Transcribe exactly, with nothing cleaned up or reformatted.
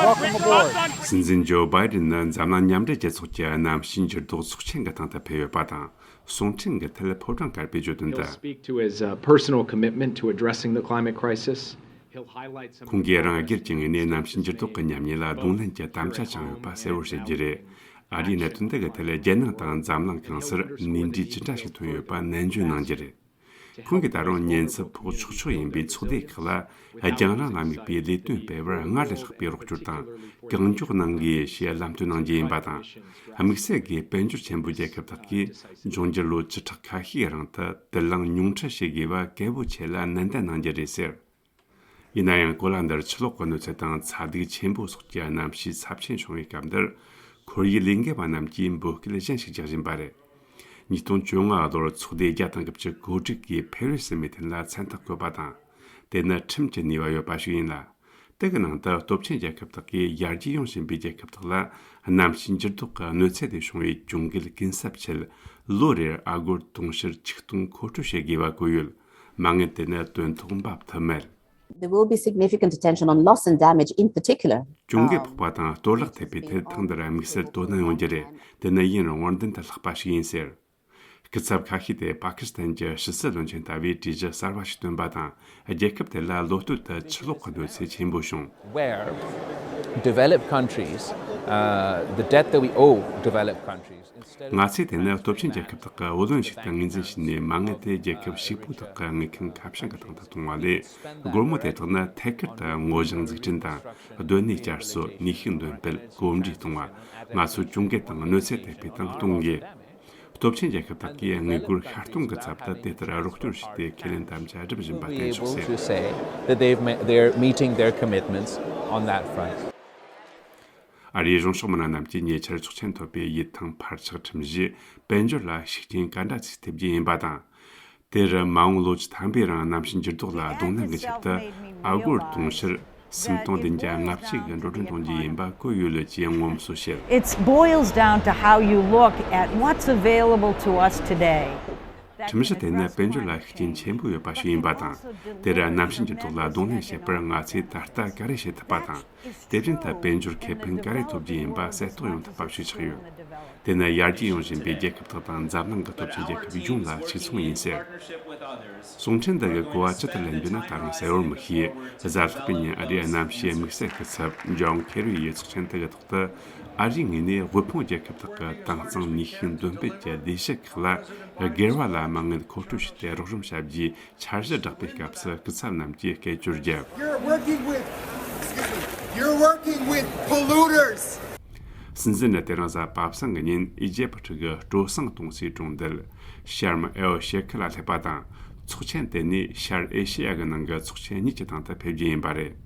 Welcome aboard. སྲིད་འཛིན་ཇོ་བྷའི་ཌེན་ནི་འཛམ་གླིང་མཉམ་འབྲེལ་རྒྱལ་ཚོགས་ཀྱི་གནམ་གཤིས་འགྱུར་ལྡོག་ཚོགས་ཆེན་གྱི་སྟེང་དུ་ཕེབས་ཡོད་པ་དང་། གསུང་འཕྲིན་གྱི་ཐད་ཕོ་བྲང་དཀར་པོའི་བརྗོད་དོན་He'll དུ། Speak to his uh, personal commitment to addressing the climate crisis. He'll highlight some of ཁོང་གིས་རང་སྒེར་གྱི་ངོས་ནས་གནམ་གཤིས་འགྱུར་ལྡོག་གི་ཉམས་ཉེས་ལ་གདོང་ལེན་གྱི་དམ་བཅའ་བཅངས་ཡོད་པ་གསལ་བོར་བཤད་རྒྱུ་རེད། ཨ་རིའི་གནད་དོན་དེ་གའི་ཐད་རྒྱལ་ནང་དང་འཛམ་གླིང་གང་སར་ནུས་འབྲས་ཅི་འདྲ་ཞིག་ཐོན་ཡོད་པ་ནན་བརྗོད་གནང་རྒྱུ་རེད། ཁོང་གིས་ད་རུང་ཉེན་ཚབས་ཕོག་ཆོག་ཆོག་ཡིན་པའི་ཚོགས་སྡེ་ཁག་ལ་རྒྱང་རིང་ལ་དམིགས་པའི་ལས་དོན་སྤེལ་བར་སྔར་ལས་ལྷག་པའི་རོགས་སྐྱོར་དང་གང་མགྱོགས་གནང་དགོས་ཞེས་ལམ་སྟོན་གནང་རྒྱུ་ཡིན་པ་དང་། དམིགས་བསལ་གྱིས་དཔལ་འབྱོར་ཆེན་པོའི་རྒྱལ་ཁབ་དག་གིས་འབྱུང་འགྱུར་ལོ་བཅུ་ཕྲག་ཁ་ཤས་རིང་དུ་དུད་རླངས་ཉུང་འཕྲི་བྱེད་དགོས་པ་གལ་པོ་ཆེ་ལ་ནན་ཏན་གནང་རྒྱུ་རེད་ཟེར། ཡིན་ན་ཡང་གོ་ལ་འདིར་ཆུ་ལོག་གི་གནོད་འཚེ་དང་ཚ་གདུག་ཆེན་པོ་སོགས་ཀྱི་གནམ་གཤིས་ཚབས་ཆེན་བྱུང་བའི་སྐབས་འདིར་ཁོར་ཡུག་ལས་འགུལ་བ་རྣམས་ཀྱིས་འབོད་སྐུལ་གཞན་ཞིག་རྒྱག་བཞིན་པ་རེད། ཉིས་སྟོང་བཅོ་ལྔ་ལོར་ཚོགས་སྡེ་བརྒྱ་དང་དགུ་བཅུ་གོ་དྲུག་གིས་ཕེ་རི་སི་མི་ཐེན་ལ་མཚན་རྟགས་བཀོད་པ་དང་། དེ་ནི་ཁྲིམས་ཀྱི་ནུས་པ་ཡོད་པ་ཞིག་ཡིན་ལ། དེ་གི་ནང་དུ་སྟོབས་ཆེན་རྒྱལ་ཁབ་དག་གིས་ཡར་རྒྱས་ཡོང་བཞིན་པའི་རྒྱལ་ཁབ་དག་ལ་གནམ་གཤིས་འགྱུར་ལྡོག་གི་གནོད་འཚེ་དེ་བྱུང་བའི་གྱོང་གུད་ཀུན་གསབ་ཆེད་ལོ་རེར་ཨ་སྒོར་དུང་ཕྱུར་ཆིག་སྟོང་མཁོ་སྤྲོད་བྱེད་དགོས་པ་བཀོད་ཡོད། མ་དངུལ་དེ་ནི་དོན་ཐོག་འབབ་ཐུབ་མེད། There will be significant attention on loss and damage in particular. གྱོང་གུད་ཕོག་པ་དང་གཏོར་བརླག་ཐེབས་པའི་ཐད་ཐེངས་འདིར་དམིགས་བསལ་དོ་སྣང་ཡོང་རྒྱུ་རེད། དེ་ནི་ཡུན་རིང་བོར་མདུན་དུ་ལྷགས་པ་ཞིག་ཡིན་ཟེར། སྐུ་ཚབ་ཁ་ཤས་དེ་པ་ཀི་སི་ཐན་གྱི་ཕྱི་སྲིད་བློན་ཆེན་ལྟ་བུའི་གྲོས་གཞི་གསར་བ་ཞིག་བཏོན་པ་དང་། རྒྱལ་ཁབ་དེ་ལ་ལོ་སྟོད་དུ་ཆུ་ལོག་གི་གནོད་འཚེ་ཆེན་པོ་བྱུང་། Where developed countries, uh, the debt that we owe developed countries, instead of ང་ཚོས་དེ་ནི་སྟོབས་ཆེན་རྒྱལ་ཁབ་དག་གི་བུ་ལོན་ཞིག་ཏུ་ངོས་འཛིན་བྱས་ནས། མ་དངུལ་དེ་རྒྱལ་ཁབ་ཕྱུག་པོ་དག་གི་དངུལ་ཁང་ཁ་བྱང་གི་སྟེང་དུ་གཏོང་བ་ལས། སྒོར་མོ་དེ་དག་ནི་ཐད་ཀར་དུ་སྔོ་ལྗང་འཛུགས་སྐྲུན་དང་། སྡོད་གནས་བསྐྱར་གསོ། ནུས་ཤུགས་འདོན་སྤེལ། གོམས་འདྲིས་གཏོང་བ། ང་ཚོའི་གྱོང་གུད་དང་གནོད་འཚེ་ཐེབས་པའི་སྟེང་གཏོང་དགོས། སྟོབས་ཆེན་རྒྱལ་ཁབ་དག་གིས་དངུལ་སྒོར་ཤར་གཏོང་གི་ཚབ་ཏུ་དེ་ལྟར་རོགས་སྐྱོར་བྱས་ཏེ་ཁས་ལེན་དམ་བཅའ་སྒྲུབ་བཞིན་པ་We'll be བསྟན་ཆོག་able ཟེར། To say that they've ma- they're meeting their commitments on that front. ཨ་རིའི་གཞུང་ཕྱོགས་མི་སྣ་རྣམས་ཀྱིས་ཉེ་ཆར་ཆོག་མཆན་ཐོབ་པའི་ཡིད་ཐང་འཕར་ཆག་ཁྲིམས་གཞིས་དཔལ་འབྱོར་ལ་ཤུགས་རྐྱེན་ག་འདྲ་ཅིག་ཐེབས་རྒྱུ་ཡིན་པ་དང་། དེར་མ་འོངས་ལོ་བཅུ་ཐམ་པའི་རིང་གནམ་གཤིས་འགྱུར་ལྡོག་ལ་གདོང་ལེན་གྱི་ཆེད་དུ་ཨ་སྒོར་དུང་ཕྱུར་སུམ་སྟོང་བདུན་བརྒྱ་ལྔ་བཅུ་གི་འགྲོ་གྲོན་གཏོང་རྒྱུ་ཡིན་པ་བཀོད་ཡོད་ལུགས་ཀྱིས་ངོམ་སོ་བྱེད། It boils down to how you look at what's available to us today. ཁྲིམས་གཞི་དེ་ནི་དཔལ་འབྱོར་ལ་ཤུགས་རྐྱེན་ཆེན་པོ་ཡོད་པ་ཞིག་ཡིན་པ་དང་། དེར་གནམ་གཤིས་འགྱུར་ལྡོག་ལ་གདོང་ལེན་བྱེད་པར་ང་ཚོས་ད་ལྟ་ག་རེ་བྱེད་ཐུབ་པ་དང་། དེ་བཞིན་དུ་དཔལ་འབྱོར་ཁེ་ཕན་ག་རེ་ཐོབ་རྒྱུ་ཡིན་པ་གསལ་རྟོགས་ཡོང་ཐུབ་པ་ཞིག་ཆགས་ཡོད། དེ་ནི་ཡར་རྒྱས་ཡོང་བཞིན་པའི་རྒྱལ་ཁབ་དག་དང་འཛམ་གླིང་གི་སྟོབས་ཆེན་རྒྱལ་ཁབ་ཡོངས་ལ་གཅིག་མཚུངས་ཡིན་ཟེར། གསུང་འཕྲིན་འདི་གི་གོ་བ་ཇི་ལྟར་ལེན་རྒྱུ་ན་ད་རུང་གསལ་བོར་མི་ཤེས། གཟའ་ལྷག་པའི་ཉིན་ཨ་རིའི་གནམ་གཤིས་དམིགས་བསལ་སྐུ་ཚབ་ཇོན་ཁེ་རི་ཡིས་ཚོགས་ཆེན་དེ་གི་ཐོག་ཏུ། ཨ་རིའི་ངོས་ནས་དབུལ་ཕོངས་རྒྱལ་ཁབ་དག་གི་དྭངས་གཙང་ནུས་ཤུགས་འདོན་སྤེལ་གྱི་ལས་གཞི་ཁག་ལ་སྒེར་བ་ལ་མ་དངུལ་མཁོ་སྤྲོད་བྱས་ཏེ་རོགས་རམ་བྱ་རྒྱུའི་འཆར་གཞི་བསྒྲགས་པའི་སྐབས་སུ། སྐུ་ཚབ་རྣམས་ཀྱིས་སྐད་ཅོར་བརྒྱབ། You're working with, excuse me, you're working with polluters. སྲིད་འཛིན་ནི་དེ་རིང་གཟའ་པ་སངས་ཀྱི་ཉིན་ཨི་ཇེབ་ཁྲི་གི་སྤྲོ་གསེང་གཏོང་སའི་གྲོང་རྡལ་ཤར་མ་ཨེལ་ཤེ་ཁི་ལ་སླེབས་པ་དང་། ཚོགས་ཆེན་དེ་ནི་ཤར་ཨེ་ཤེ་ཡ་གི་ནང་གི་ཚོགས་ཆེན་གཉིས་ཀྱི་སྟེང་དུ་ཕེབས་རྒྱུ་ཡིན་པ་རེད།